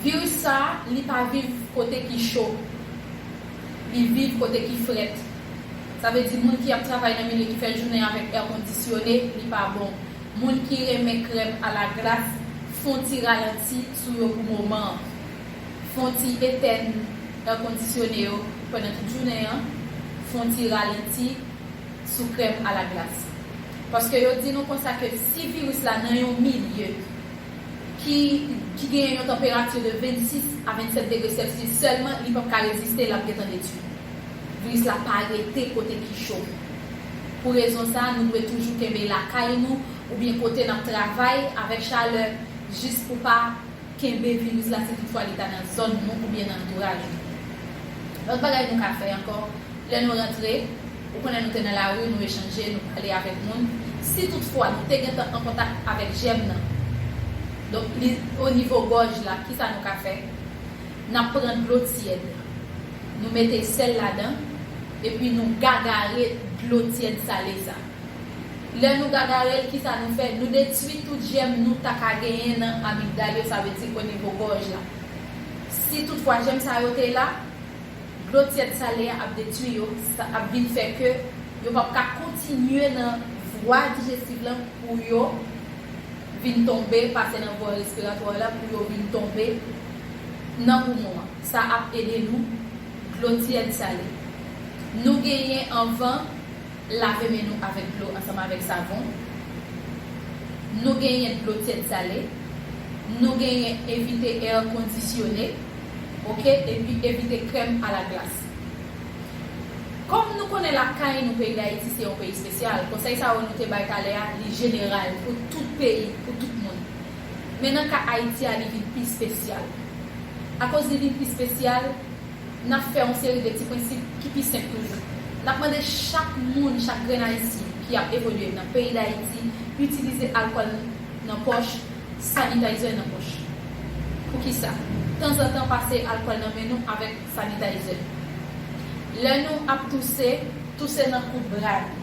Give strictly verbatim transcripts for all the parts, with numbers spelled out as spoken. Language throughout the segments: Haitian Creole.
Viris sa, li pa viv kote ki cho. Li viv kote ki frèt. Sa vle di moun ki ap travay nan milye ki fè jounen avèk èkondisyone, li pa bon. Moun ki renmen krèm alaglas, fè yon ti ralanti sou yo pou moman an. Fè yon ti etèn èkondisyone yo pandan tout jounen an. Fè yon ti ralanti sou krèm alaglas. Paske yo di nou konsa ke si viris la nan yon milye ki, ki genyen yon tanperati de vennsis a vennsèt degre Celsius sèlman, li p ap ka reziste, l ap gentan detwi. Viris la pa rete kote ki cho. Pou rezon sa, nou dwe toujou kenbe lakay nou oubyen kote n ap travay avèk chalè, jis pou pa kenbe viris la si toutfwa li ta nan zòn nou oubyen nan antouraj nou. Lòt bagay nou ka fè ankò, lè nou rantre, ou konnen nou te nan lari, nou echanje, nou pale avèk moun. Si toutfwa nou te gentan an kontak avèk jèm nan, donk li o nivo gòj la, kisa nou ka fè? N ap pran dlo tyèd, nou mete sèl ladan, epi nou gagare dlo tyèd sale sa. Lè nou gagare l, kisa nou fè? Nou detwi tout jèm nou ta ka genyen nan amigdal yo, sa vle di o nivo gòj la. Si toutfwa jèm sa yo te la, dlo tyèd sale a ap detwi yo, sa ap vin fè ke yo p ap ka kontinye nan vwa dijestiv lan pou yo vin tonbe, pase nan vwa respiratwa la pou yo vin tonbe nan poumon an. Sa ap ede nou, dlo tyèd sale. Nou genyen anvan lave men nou avèk dlo ansanm avèk savon. Nou genyen dlo tyèd sale. Nou genyen evite èkondisyone, oke, epi evite krèm alaglas. Kòm nou konnen lakay nou, peyi Dayiti se yon peyi espesyal, konsèy sa yo nou te bay talè a, li jeneral pou tout peyi, pou tout moun. Men nan ka Ayiti a, li vin pi espesyal. Akoz li vin pi espesyal, n ap fè yon seri de ti prensip ki pi senp toujou. N ap mande chak moun, chak grenn Ayisyen ki ap evolye nan peyi Dayiti, itilize alkòl nan pòch, sanitizer nan pòch. Poukisa? Tanzantan pase alkòl nan men nou avèk sanitizer. Lè nou ap touse, touse nan kout bra nou.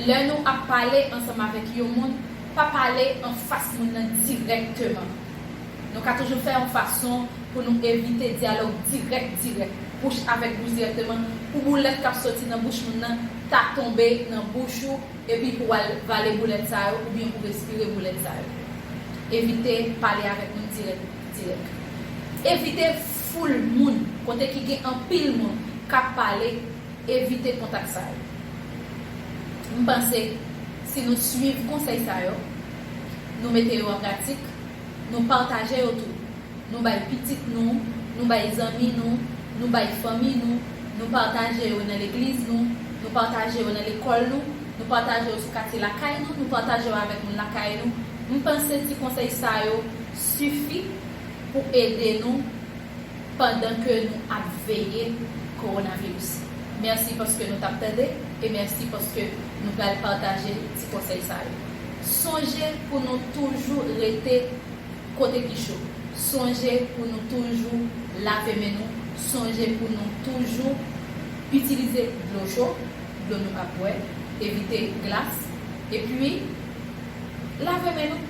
Lè nou ap pale ansanm avèk yon moun, pa pale anfas moun nan dirèkteman. Nou ka toujou fè yon fason pou nou evite dyalòg dirèk, dirèk, bouch avèk bouch dirèkteman, pou boulèt k ap soti nan bouch moun nan ta tonbe nan bouch ou, epi pou w al vale boulèt sa yo, oubyen pou respire boulèt sa yo. Evite pale avèk moun dirèk, dirèk. Evite foul moun, kote ki gen anpil moun k ap pale, evite kontak sa yo. M panse, si nou swiv konsèy sa yo, nou mete yo an pratik, nou pataje yo tou, nou bay pitit nou, nou bay zanmi nou, nou bay fanmi nou, nou pataje yo nan legliz nou, nou pataje yo nan lekòl nou, nou pataje yo sou katye lakay nou, nou pataje yo avèk moun lakay nou. M panse ti konsèy sa yo sifi pou ede nou pandan ke nou ap veye kowonaviris. Mèsi paske nou t ap tande e mèsi paske nou pral pataje ti konsèy sa yo. Sonje pou nou toujou rete kote ki cho. Sonje pou nou toujou lave men nou. Sonje pou nou toujou itilize dlo cho, dlo nou ap bwè, evite glas. Epi, lave men nou.